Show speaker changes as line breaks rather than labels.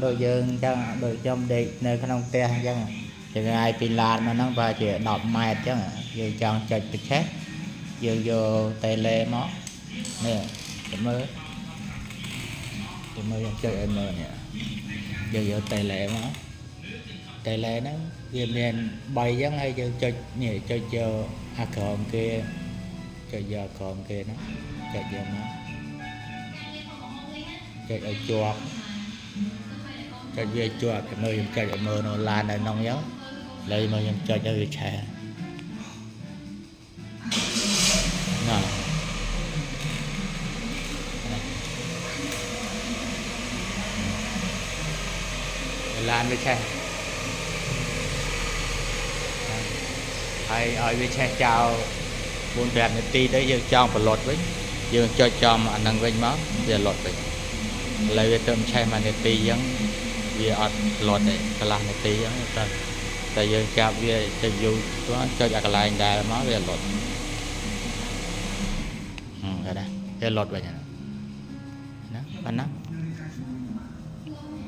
ដូចយើងអញ្ចឹងដូចខ្ញុំដេកនៅក្នុងផ្ទះអញ្ចឹងចម្ងាយពីឡានមកហ្នឹងប្រហែលជា10ម៉ែត្រអញ្ចឹងយើងចង់ចុចបញ្ឆេះយើងយកតេឡេមកនេះទៅមើលទៅមើលយើងចុចឲ្យមើលនេះយើងយកតេឡេមកតេឡេហ្នឹងវាមាន3អញ្ចឹងហើយយើងចុចនេះចុចយកអាក្រោមគេចុចយកអាក្រោមគេហ្នឹងចុចយកមកចុចឲ្យជាប់ ចុចវាជាប់ទៅមើលខ្ញុំចុចឲ្យមើលនៅឡាននៅក្នុងអញ្ចឹងឥឡូវមើលខ្ញុំចុចឲ្យវាឆេះណាឡានវាឆេះហើយឲ្យវាឆេះចោល4 5នាទីទៅយើងចង់ប្រឡត់វិញយើងចុចចំអាហ្នឹងវិញមកវាលត់វិញឥឡូវវាទៅឆេះ1នាទីអញ្ចឹងវាអត់លត់ទេកន្លះនាទីអញ្ចឹងតែតែយើងចាប់វាទៅយូរចុចអាកន្លែងដែលមកវាលត់ហឹមឃើញទេវាលត់វិញណាប៉ុណ្ណា។